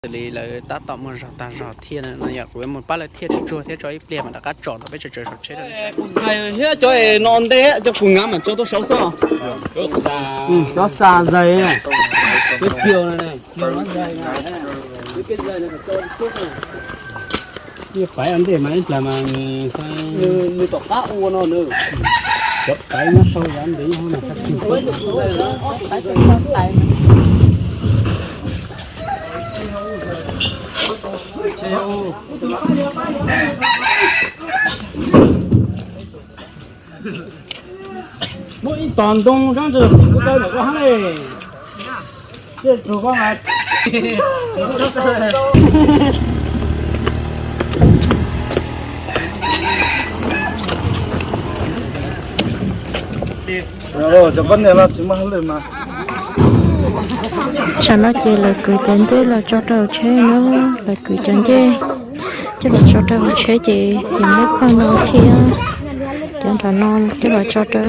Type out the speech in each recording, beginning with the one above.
Xws li lawv tab tom muag zog tag zog thiab no yog kuv yuav mus pab lawv thiaj tsuag thiab tso ib pliag mas rov qab tsom tau peb tsaws tsaws saum tsheb. Kuv xais thiab cov es no ntej cov kuv ngav mas tso tuaj saud xwb. Cov xa zais, cov kiag, pais ntej mas ib plag mas nws tom qab ua no nws cov pais no sau yav ntev no. Muaj ib tog ntoo sab ntsws kuv tau ntawm koj hab le. Tsam no ces lawv kwv cov ncej los tso rau hauv tsheb na, lawv kwv cov ncej coj los tso rau hauv tsheb ces yuav muab pawg no thiab cov nram no coj los tso rau.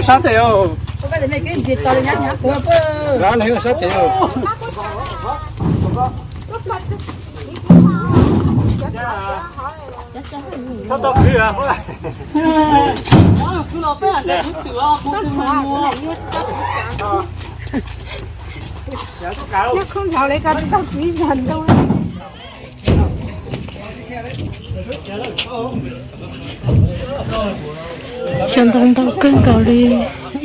Sab tes, sab tes. Cov ntoo ntau kawg nkaus li,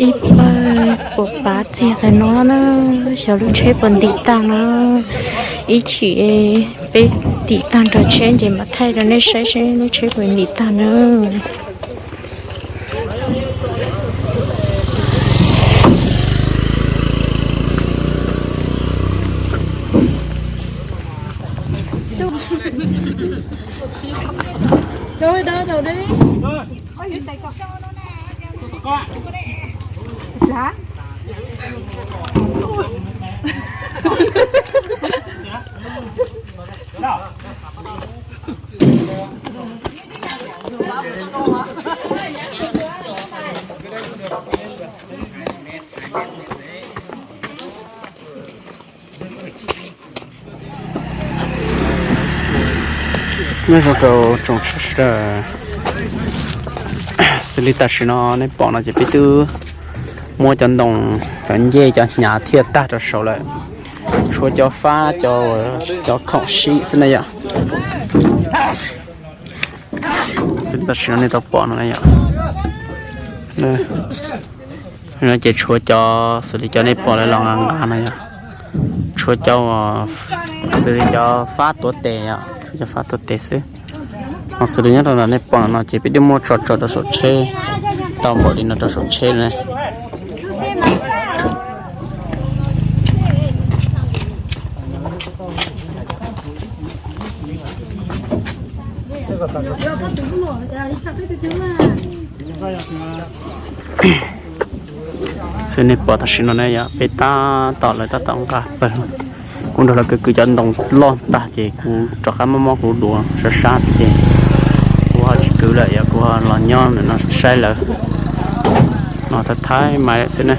ib pawg puas pav txiag qhov no na, xyov lub tsheb puas ntim tag na. Ib chim peb ntim tag nrho tsheb ces mam thaij rau nej saib seb lub tsheb puas ntim tag na. Nyob zoo rau tsoom saib sawv daws, xws li tam sim no nej pom no ces peb twb muab cov ntoo, cov ncej, cov hnyav thiaj tag rau saud lawm, tshuav cov fab, cov khoom sib xwb na yom. Xws li tam sim no nej tau pom no yom, ces tshuav cov xws li cov nej pom lawv los nqa nqa no yom, tshuav cov, xws li cov fab tuav tes yom, tshuav cov fab tuav tes xwb. Ho xws li nyob rau ntawm nej pom no ces peb twb muab tso tso rau saum tsheb, tau npaum li no rau saum tsheb na. Xws nej pom tam sim no ne yog peb tab tom, lawv tab tom nqa pawg, kuv nrog lawv kwv kwv cov ntoo loj tag ces kuv rov qab mob mob kuv duav sab sab ces kuv ho tsis kwv lawm, yog kuv ho los nyob no saib lawv no thaij thaij mas lawm xwb na.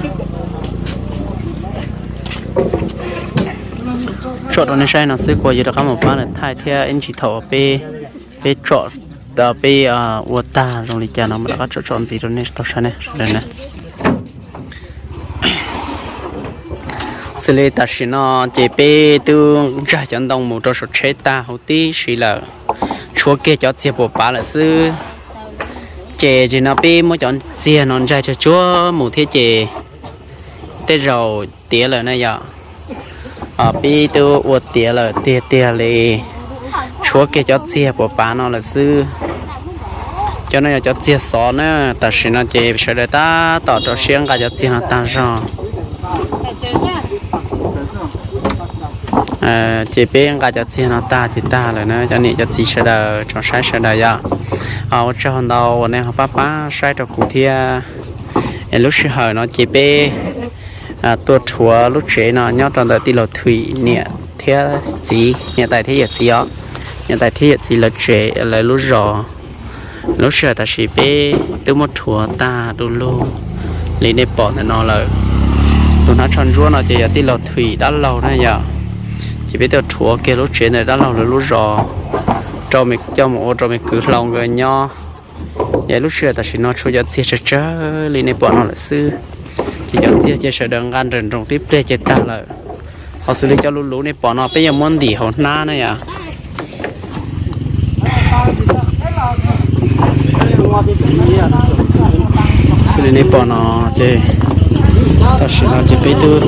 Tsom rau nej saib no xwb, kuv yuav rov qab mus pab lawv thaij thiab ib ntsis thaum peb, peb tsom, peb ua tag zoo li cas no mam rov qab tsom tsom ntxiv rau nej tau saib ne sawv daws na. Xws li tam sim no ces peb twb ntsaig cov ntoo mus rau saum tsheb tag huv tib si lawm, tshuav kiag cov txiag puas pav lawm xwb. Ces tam sim no peb muab cov txiag no ntsaig tsuag tsuag mus thiab ces tej zaum tiav lawm na yom. Peb twb ua tiav lawm tiag tiag li, tshuav kiag cov txiag puas pav no lawm xwb. Cov no yog cov txiag xov na, tam sim no ces sawv daws tab tom rau siab nqa cov txiag no tag zog. Ces peb nqa cov txiag no tag ces tag lawm na, cov niam cov txiv sawv daws tsoom saib sawv daws yom. Ua tsaug ntau uas nej ho pab pab saib rau kuv thiab. Lub sij hawm no ces peb tuaj rhuav lub tsev no nyob rau ntawm tij laug Thwm niam thiab txiv, niam tais thiab yawm txiv os, niam tais thiab yawm txiv lawv tsev lawv lub zos. Lub sij hawm tam sim peb twb muab rhuav tag du lug li nej pom ntawm no lawm. Tus hnav tsho ntsuab no ces yog tij laug Thwm dab laug na yom. Ces peb tuaj rhuav kiag lub tsev ntawm dab laug lawv lub zos rau coj mus ua rau me kwv hlau nkawd nyob. Yog lub sij hawm tam sim no tshuav cov txiag tsawg tsawg li nej pom no lawm xwb. Ces cov txiag ces sawv daws nqa nrawm nroos tib pliag ces tag lawm. Ho xws li cov luv luv nej pom no peb yuav muab ntim hauv hnab na yom. Xws li nej pom no ces tam sim no ces peb twb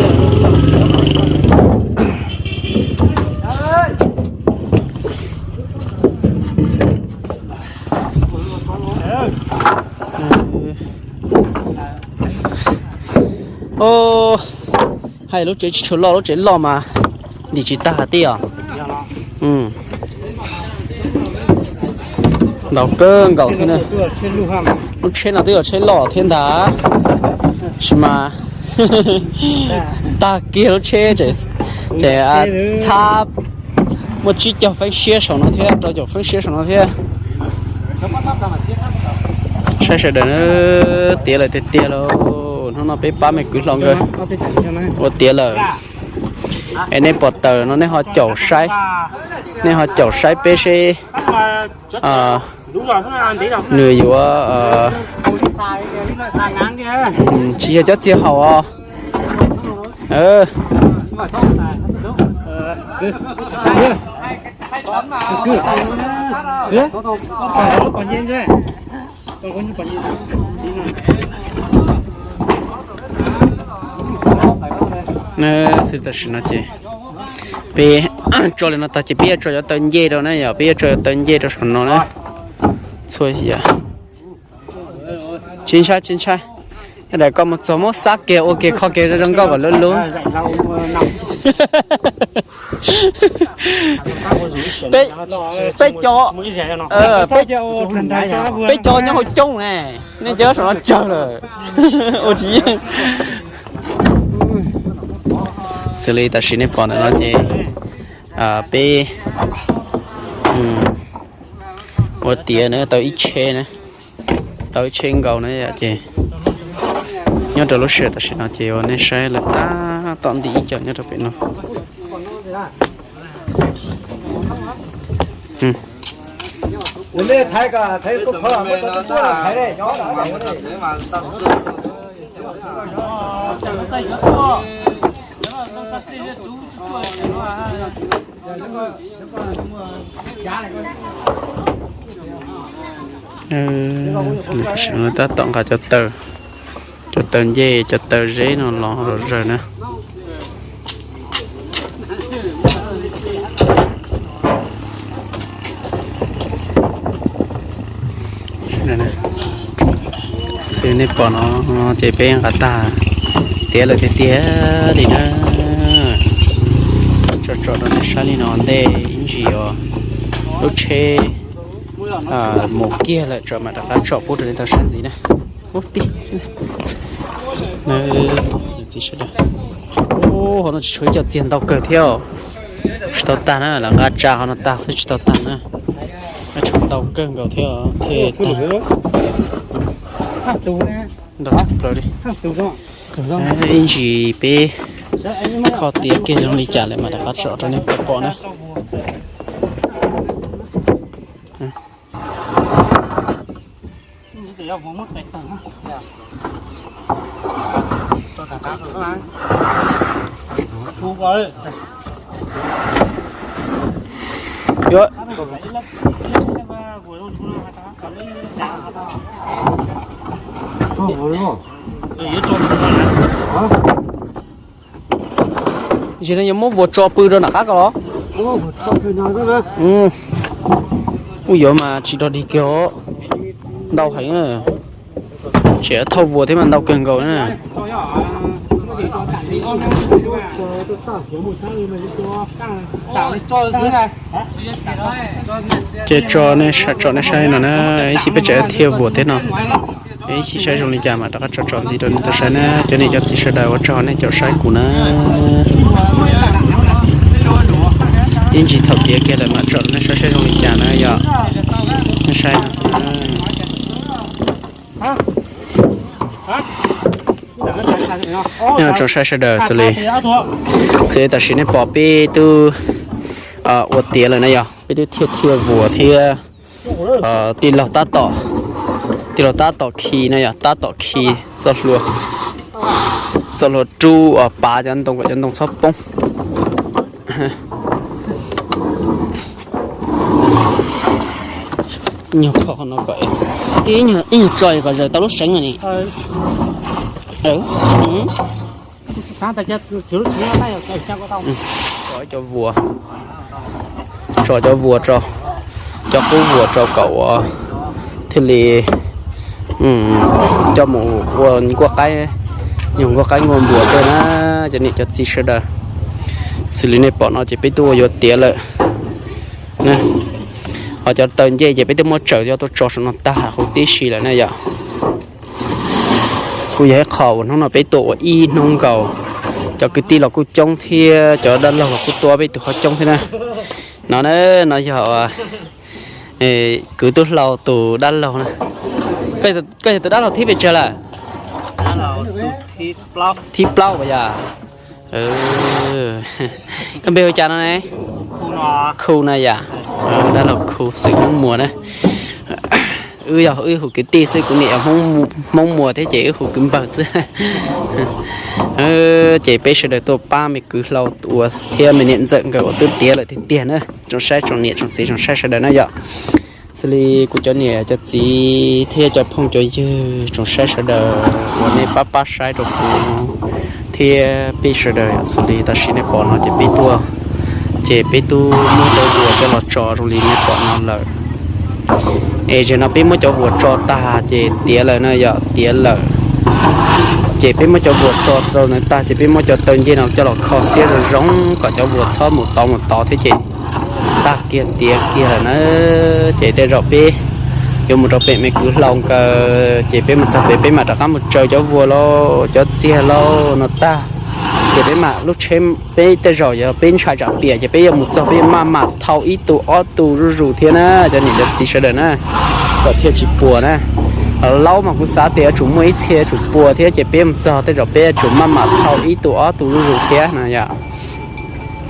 Hais lub tsev tsis tshua loj, lub tsev loj mas ntim tsis tag tij os. Ntau kawg nkaus thiab na. Lub tsheb no twb yog tsheb loj thiab ntag, tab sis mas tag kiag lub tsheb ces txhab muaj tsib caug feeb siab saum no thiab, rau caum feeb siab saum no thiab. Saib sawv daws tiav lawm tiag tiag lauj. Hnub no peb pab me kwv hlau nkawd ua tiav lawm. Es nej pom tawm no nej ho caum saib, nej ho caum saib peb seb nws yuav tsis yog cov txiag haum os. Xwb tam sim no ces peb tso li no tag ces peb yuav tso cov taw ncej rau na yom, peb yuav tso cov taw ncej rau saum no na. Txhua yam tsis ntshai tsis ntshai. Daim koj mus txog muab xab kiag ua kiag kho kiag zoo nkauj kom lub lub. Peb cov, peb cov nyob hauv coob ne, nej cov saum no tsawg lawm. Ua tsis yeej. Xws li tam sim nej pom ntawm no ces peb ua tiav na tau ib tsheb na, tau ib tsheb nkaus na yom. Ces nyob rau lub sij hawm tam sim no ces uas nej saib lawv tab tom ntim ib co nyob rau pem no. Tam sim no tab tom nqa cov taw, cov taw ncej cov taw zeb no los los zaws na. Xwb nej pom no ces peb nqa tag tiav lawm tiag tiag li na. Tso tsom rau nej saib li no ntej ib ntsis os, lub tsheb mus kiag lawm tso mam rov qab tsom pub rau nej tau saib ntxiv na. Ub tij, txiv sawv daws, hauv no tsis tshuav ib co txiag ntau kawg thiab. Tsis tau tag na, lawv nqa tsa qhov no tag xwb tsis tau tag na. Tshuav ntau kawg nkaus thiab thiaj tag. Ntau tshaj plaws li. Ib ntsis peb kho tiav kiag zoo li cas lawm mas rov qab tsom rau nej pom na. Tab sis no yuav muab vuas tso pw rau nram qab ko los? Kuj yuav mas tsis dog dig kiag os. Ntau heev na. Tseem thauj vuas thiab mas ntau kawg nkaus na. Ces tso nej, tso nej saib no na, ib chim peb tseem thiaj vuas thiab no. Ib chim saib zoo li cas mam rov qab tso tso ntxiv rau nej tau saib na. Cov niam cov txiv sawv daws ua tsaug nej caum saib kuv na. Ib ntsis thaum tiav kiag lawm mam tso nej saib saib zoo li cas na yom. Nej saib no xwb na. Tsoom saib sawv daws xws li, xws li tam sim nej pom peb twb ua tiav lawm na yom, peb twb thiaj thiaj vuas thiab. Tij laug tab tom, tij laug tab tom khi na yom, tab tom khi txoj hlua, txoj hlua rub pav cov ntoo kom cov ntoo txhob poob. Nyuag pho no kom, ib nyuag tso kom zaws tau lub seev no ni. Tso cov vuas, tso cov vuas rau, cov qub vuas rau kom ua thiaj li coj mus ua nkuaj qaib, nyuag nkuaj qaib nkuaj npua tej na. Cov niam cov txiv sawv daws, xws li nej pom no ces peb twb ua yuav tiav lawm. Ho cov taw ncej ces peb twb muab tsaws coj tuaj tso saum no tag huv tib si lawm na yom. Kuj yog ib qho uas hnub no peb tuaj ua ib hnub nkaus, cov kwv tij los kuj coob thiab cov dab laug los kuj tuaj peb tus qhov coob thiab na. No na, no yog kwv Tub Hlau tus dab laug na. Koj yog tus dab laug thib pes tsawg lawm? Thib plaub yom. Koj npe hu cas no ne? Khu na yom. Dab laug Khu xeem Hmoob Muas na. Wb yog wb hu kwv tij xwb, kuv niam yog Hmoob Muas thiab ces wb hu kwv npawg xwb. Ces peb sawv daws tuaj pab me kwv Hlau ua thiab me niam ntxawm nkawd ua twb tiav lawm tiag tiag na. Tsoom saib tsoom niam tsoom txiv tsoom saib sawv daws na yom. Xws li kuv cov niam cov txiv thiab cov phooj cov ywg tsoom saib sawv daws uas nej pab pab saib rau kuv thiab peb sawv daws, xws li tam sim nej pom no ces peb tuaj, ces peb twb muab cov vuas coj los tso zoo li nej pom no lawm. Es zaum no peb muab cov vuas tso tag ces tiav lawm na yom, tiav lawm. Ces peb muab cov vuas tso rau na tag ces peb muab cov taw ncej no coj los kho siab zoo zoo kom cov vuas txhob mus tod mus tod thiab ces tag kiag tiav kiag lawm na. Ces tej zaum peb yuav mus rau pem me kwv Hlau nkawd, ces peb mus txog pem peb mam rov qab mus tsaws cov vuas lauj, cov txiag lauj no tag. Ces peb mam lub tsheb, peb tej zaum yog peb ntshai tsam piam ces peb yuav mus txog peb yuav maj mam thau ib tug ob tug zuj zus thiab na, cov niam cov txiv sawv daws na, kom thiaj tsis puas na. Laub mas kuv xav tias yuav tsum muaj ib txhia yuav tsum puas thiab ces peb mus txog tej zaum peb yuav tsum maj mam thau ib tug ob tug zuj zus thiab na yom.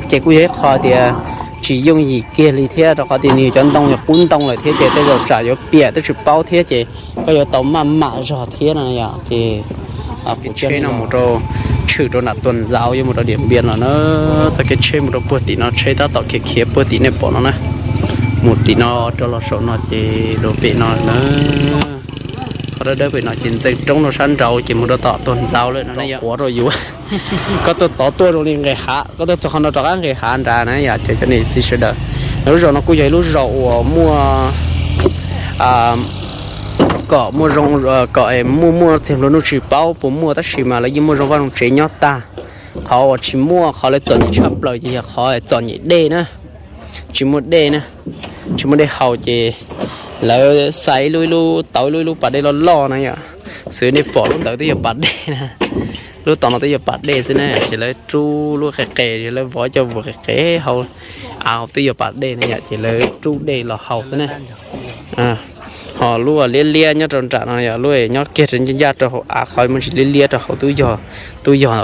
Ces kuj yog ib qho tias tsis yooj yim kiag li thiab, rau qhov tias nws cov ntoo yog qub ntoo lawm thiab ces tej zaum tsam yuav piam twb tsis paub thiab ces koj yuav tau maj mam zog thiab na yom. Ces tsheb no mus rau, tshwm rau nram Tuam Ntxauv yuav mus rau Diam Npias los na. Txoj kev tsheb mus rau puag tim no tsheb tab tom khiav khiav puag tim nej pom no na. Mus tim no rau los saum no ces rau pem no na. Qhov dawb dawb pem no ces ntxeev roob rau sab nraud ces mus rau tom Tuam Ntxauv lawm no na yom. Quav rau yus, koj tuaj tod tuaj zoo li nqes hav, koj tuaj txog qhov no rov qab nqes hav nrad na yom. Ces cov niam txiv sawv daws, lub zos no kuj yog ib lub zos uas muaj, kom muaj zoo, kom muaj muaj txiag nplua nuj tsis paub puas muaj tab sis mas lawv yeej muaj zoo vaj zoo tsev nyob tag. Qhov uas tsis muaj, qhov lawv txom nyem tshaj plaws ces yog qhov txom nyem dej na. Tsis muaj dej na, tsis muaj dej haus ces lawv xa ib lub ib lub, tau ib lub ib lub pas dej loj loj na yom. Xws nej pom lub ntawd twb yog pas dej na. Lub tom no twb yog pas dej xwb na, ces lawv rub lub qe qe, lawv vov cov vuas qe qe hauv av twb yog pas dej na yom, ces lawv rub dej los haus xwb na. Ho lub liab liab nyob rau nram no yog lub nyob kiag rau ncaj ncaj rau hauv av, qhov muaj ntsis liab liab rau hauv twb yog, twb yog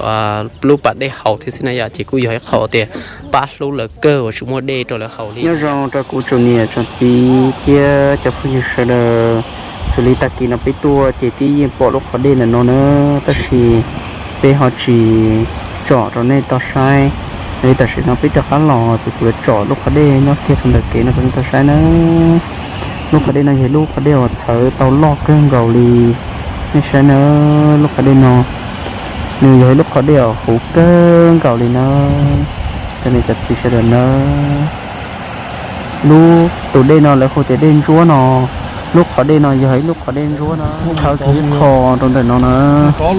lub pas dej haus thiab xwb na yom. Ces kuj yog ib qho tias pab hlub lawv kawg uas tsis muaj dej rau lawv haus li. Nyob zoo rau kuv tsoom niam tsoom txiv thiab cov phooj ywg sawv daws. Xws li tag kis no peb tuaj ces twb yeej pom lub qhov dej ntawm no na, tab sis peb ho tsis tsom rau nej tau saib. Yog li tam sim no peb rov qab los ces kuv yuav tsom lub qhov dej nyob kiag rau ntawm kev no rau nej tau saib na. Lub qhov dej no yog lub qhov dej uas txhawv tau loj kawg nkaus li. Nej saib na, lub qhov dej no nws yog ib lub qhov dej uas huv kawg nkaus li na. Cov niam cov txiv sawv daws na, lub tus dej no lawv hu tias dej ntsuab no. Lub qhov dej no yog ib lub qhov dej ntsuab na, txhawv kiag ib qho rau ntawm no na. Txhawv,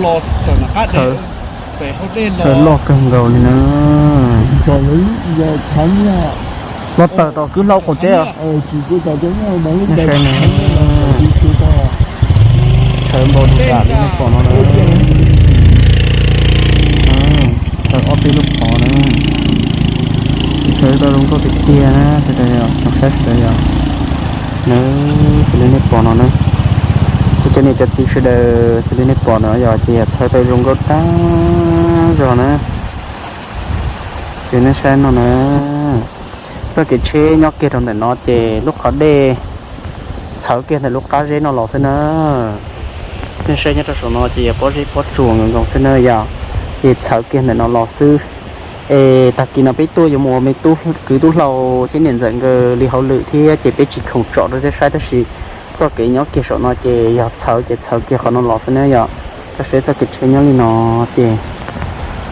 txhawv loj kawg nkaus li na. Los tawm tom kwj hlau qaum tsev os. Nej saib na, txhawv npau du dam li nej pom no na. Txhawv ob peb lub qhov na, txhawv tau zoo nkauj tiag tiag na sawv daws, tsoom saib sawv daws yog. Na, xws li nej pom no na, kuv cov niam cov txiv sawv daws, xws li nej pom no yog ces yog txhawv tau zoo nkauj tag zog na. Xws li nej saib no na, txoj kev tsheb nyob kiag rau ntawm no ces lub qhov dej txhawv kiag ntawm lub qab zeb no los xwb na. Nej saib nyob rau saum no ces yog pob zeb pob tsuas nkaus nkaus xwb na yog, ces txhawv kiag ntawm no los xwb. Es tag kis no peb tuaj yuav mus ua me tub kwv tub hlau thiab niam ntxawm nkawd li hauj lwm thiab ces peb tsis khoom tsom rau nej saib tab sis txoj kev nyob kiag saum no ces yog txhawv ces txhawv kiag qhov no los xwb na yog. Koj saib txoj kev tsheb nyob li no ces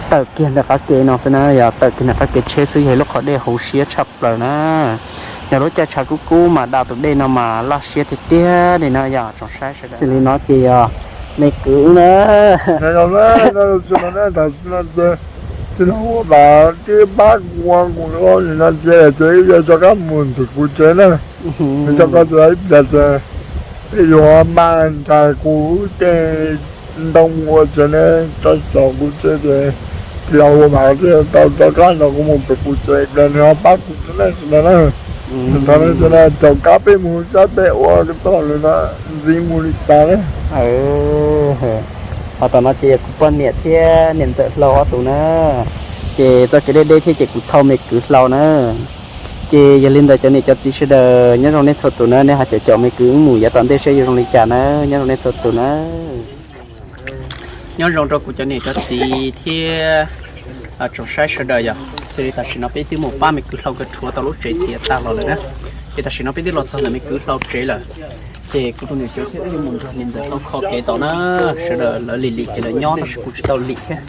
tawm kiag ntawm qab kev no xwb na yog, tawm kiag ntawm qab kev tsheb xwb yog ib lub qhov dej huv siab tshaj plaws na. Yog lub caij tshav kub kub mas da tus dej no mas laj siab tiag tiag li na yog tsoom saib sawv daws. Xws li no ces yog me kwv na. Tsis los ua pab kuv ua kuv no ces wb yuav rov qab mus ntawm kuv tsev na. Nws coj koj txog ib pliag ces peb yuav maj nrhiav kuv tej ntoo ua tsev ne, tso xov kuv tsev ces tsis los ua pab thiaj tau rov qab nrog kuv mus pem kuv tsev pliag nws ho pab kuv tsev ne sawv daws na. Nws thaum no sawv daws caum kab peb mus saib peb ua txoj lus no ntxiv mus li cas na. Ho tom no ces yog kuv poj niam thiab niam ntxawm hlau ob tug na. Ces txoj kev deb deb thiab ces kuv thauj me kwv hlau na. Ces yog li ntawd cov niam cov txiv sawv daws nyob zoo nej txhua tus na, nej ho caum caum me kwv wb mus yav tom ntej seb yuav zoo li cas na, nyob zoo nej txhua tus na. Nyob zoo rau kuv cov niam cov txiv thiab tsoom saib sawv daws yog, xws li tam sim no peb twb mus pab me kwv hlau nkawd rhuav tau lub tsev tiav tag los lawm na. Ces tam sim no peb twb los txog ntawm me kwv hlau tsev lawm. Ces kuv tus niam tsev thiab wb yuav mus nrog niam ntxawm hlau kho kev tau na. Sawv daws lawv lim lim kev lawv nyob tab sis kuv tsis tau lim thiab.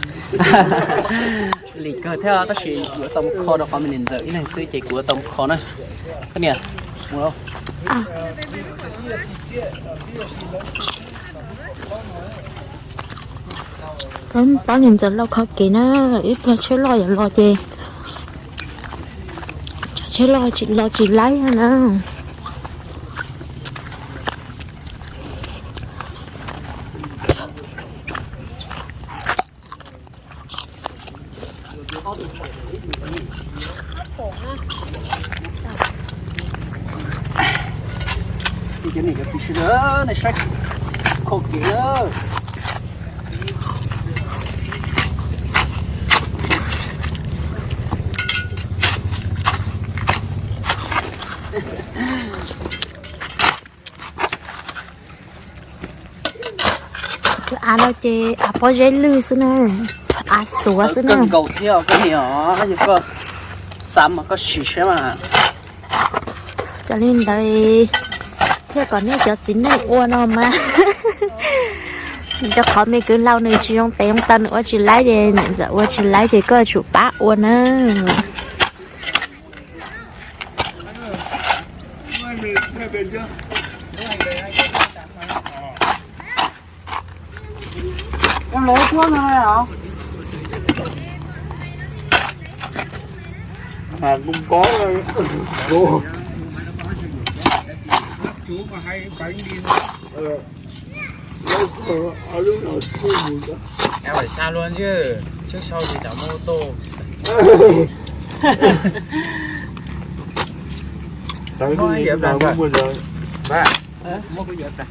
Lim kawg thiab tab sis yuav tau mus kho rau qhov me niam ntxawm ib leeg xwb ces kuv yuav tau mus kho na. Koj niam, mus lauj. Pab niam ntxawm hlau kho kev na, ib pliag tsheb loj yuav los ces tsam tsheb loj los tsis laib na. Kuv cov niam cov txiv sawv daws, nej saib, kho kev na. Av no ces av pob zeb lwj xwb na, av xuav xwb na. Kawg nkaus thiab koj niam, yog koj xav mas koj sim saib mas. Txawm li ntawd thiaj kom nej cov txiv neej ua no mas, rau qhov me kwv hlau nws tsis zoo tes zoo taw nws ua tsis laib ces niam ntxawm ua tsis laib ces koj tsum pab ua na. Em phải xa luôn chứ, trước sau thì chả mua ô tô. Mua cái gì em đặt rồi. Mua cái gì em đặt.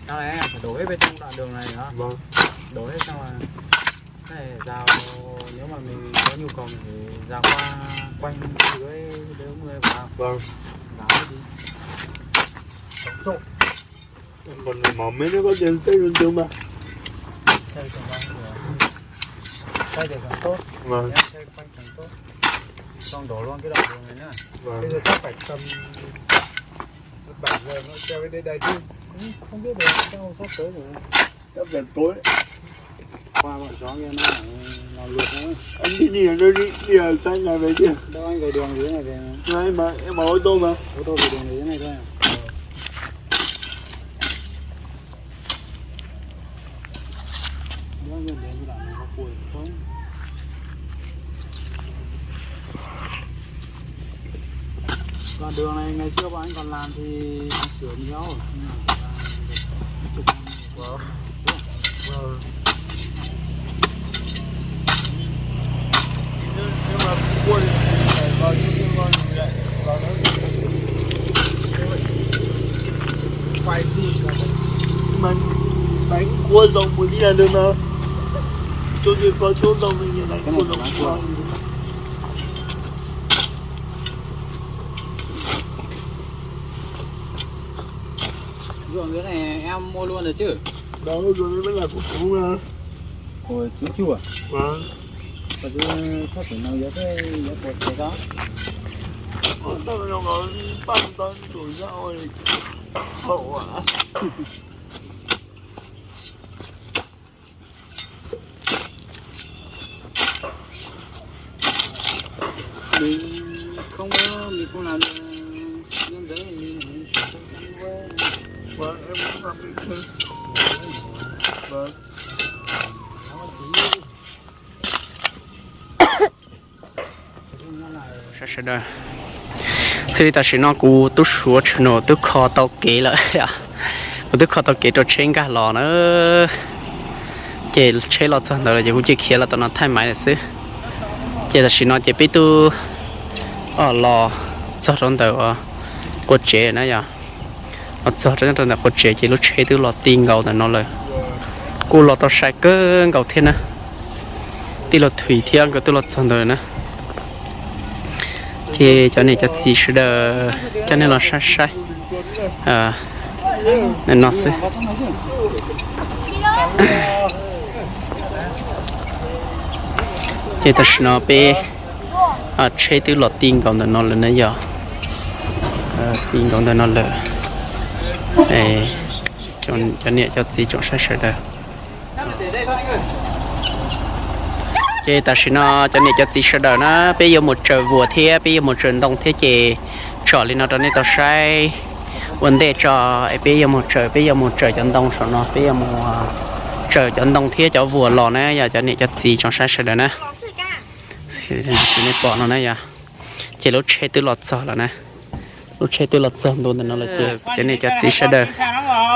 Sau này phải đổ hết bê tông đoạn đường này đó. Vâng. Đổ hết xong rồi. Cái này rào, nếu mà mình có nhu cầu mình phải rào qua quanh dưới, dưới mưa vào. Vâng. Rào hết đi. Chống trộm. Còn nổi máu mết nó có tiền tết luôn chứ mà. Sai được còn tốt. Vâng. Sai khoanh còn tốt. Xong đổ luôn cái đoạn đường này nữa. Vâng. Bây giờ chắc phải tầm bảy giờ nó treo cái đê đài chứ. Không, không biết được trong sắp tới rồi. Chắc phải tối. Qua bọn chó kia nó làm luộc thôi. Anh đi đi ở đây đi, đi ở xa nhà về chứ. Đâu anh về đường dưới này về. Mà em bảo, em bảo ô tô mà. Ô tô về đường dưới này thôi. Nhớ nguyên đến đoạn này có cua không? Đoạn đường này ngày xưa bọn anh còn làm thì sửa nhiều. Vâng. Vâng. Mà đánh cua rồng một đi là được mà. Chỗ gì có chỗ rồng thì đánh cua rồng. Ruộng dưới này em mua luôn rồi chứ? Đó, ruộng dưới vẫn là của chú mà. Của chú chủ à? Vâng. Còn chú sắp sửa nấu giấy thế, giấy bột thế đó. Ôi, tao nó có ba mươi tấn tuổi ra rồi. Khổ quá. Mình không có, mình không làm nhân giấy thì mình sẽ không có. Vâng, em cũng làm bình thường. Vâng. Sawv daws, xws li tam sim no kuv tub suav tshwm no twb kho tau kev lawm. Kuv twb kho tau kev rau tsheb nkag los na. Ces tsheb los txog ntawd lawm ces kuv cia khiav los tom no thaij maiv lawm xwb. Ces tam sim no ces peb twb los txog rau ntawm quav tsev na yog. Los txog rau ntawm quav tsev ces lub tsheb twb los ti nkaus ntawm no lawm. Kuj los tau sai kawg nkaus thiab na. Tij laug Thwm thiab nkawd twb los txog ntawd na. Ces cov niam cov txiv sawv daws coj nej los saib saib no xwb. Ces tam sim no peb tsheb twb los ti nkaus ntawm no lawm na yog. Ti nkaus ntawm no lawm. Cov niam cov txiv tsoom saib sawv daws. Ces tam sim no cov niam cov txiv sawv daws na, peb yuav mus tsaws vuas thiab peb yuav mus tsaws ntoo thiab ces tsom li no rau nej tau saib ua ntej tso. Es peb yuav mus tsaws, peb yuav mus tsaws cov ntoo saum no, peb yuav mus tsaws cov ntoo thiab cov vuas los na yog cov niam cov txiv tsoom saib sawv daws na. Nej pom no na yog, ces lub tsheb twb los txog lawm na. Lub tsheb twb los txog ntua ntawm no lawm ces cov niam cov txiv sawv daws,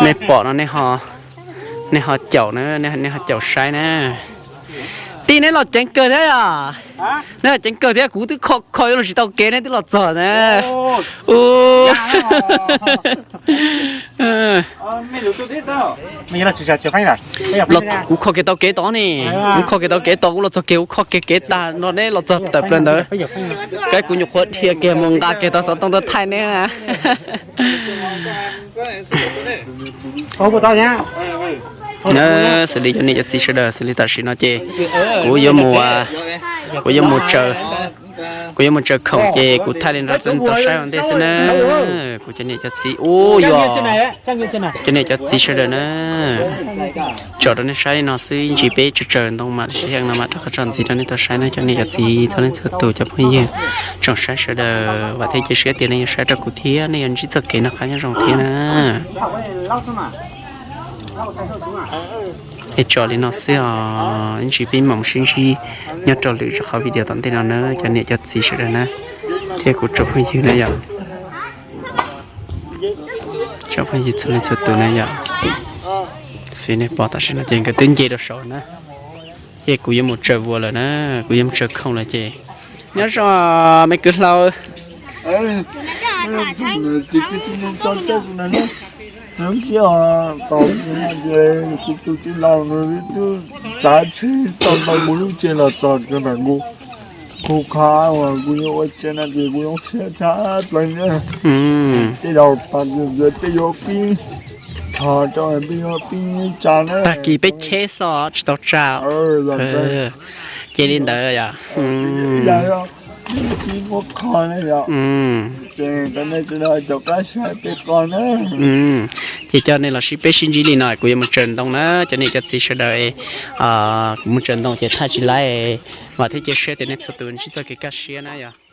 nej pom no nej ho caum na, nej ho caum saib na. Tij, neb los ceev kawg thiab yom? Neb los ceev kawg thiab, kuv twb kho kho yuav luag tsis tau kev neb twb los txog na. Kuv kho kiag tau kev tod ne, kuv kho kiag tau kev tod kuv los txog kiag, kuv kho kiag kev tag no neb los txog tawm plaws ntawd. Kab kuv nyuam qhuav dhia kiag mus nqa kiag tau xov tooj tuaj thaij neb na. Xws li cov niam cov txiv sawv daws, xws li tam sim no ces kuv yuav mus, kuv yuav mus tsaws, kuv yuav mus tsaws khoom ces kuv thaij li no rau nej tau saib ua ntej xwb na. Kuv cov niam cov txiv, ub, yog cov niam cov txiv sawv daws na, tsom rau nej saib li no xwb, ntsis peb tsaws tsaws ntoo mas sib heev no mas rov qab tso ntxiv rau nej tau saib na cov niam cov txiv txhua leej txhua tus cov phooj ywg tsoom saib sawv daws, vam thiab cia siab tias nej yuav saib rau kuv thiab nej yuav ntsib txoj kev noj qab nyob zoo thiab na. Es tso li no xwb os, ib ntsis peb mam sib ntsib nyob rau lwm qhov video tom ntej no na cov niam cov txiv sawv daws na, thiab kuv tsoom phooj ywg na yom. Tsoom phooj ywg txhua leej txhua tus na yom. Xws nej pom tam sim no ces nkawd twb nce rau saud na. Ces kuv yuav mus tsaws vuas lawm na, kuv yuav mus tsaws khoom lawm ces nyob zoo me kwv hlau. Tsis tau tsis laus nws twb tsav tsheb tau mus lub tsev los txog rau ntawm kuv. Kuv qhov uas kuv yuav ua tsev no ces kuv zoo siab tshaj plaws na. Tej zaum pas ntawd tej yuav pib Tag kis peb cheb xwb tsis tau tsa. Ces li ntawd yom. Ces cov nej los sib peb sib ntsib li no kuv yuav mus tsaws ntoo na cov niam cov txiv sawv daws. Kuv mus tsaws ntoo ces thaij tsis laib, vam thiab cia siab tias nej txhua tus ntsib txoj kev kaj siab na yom.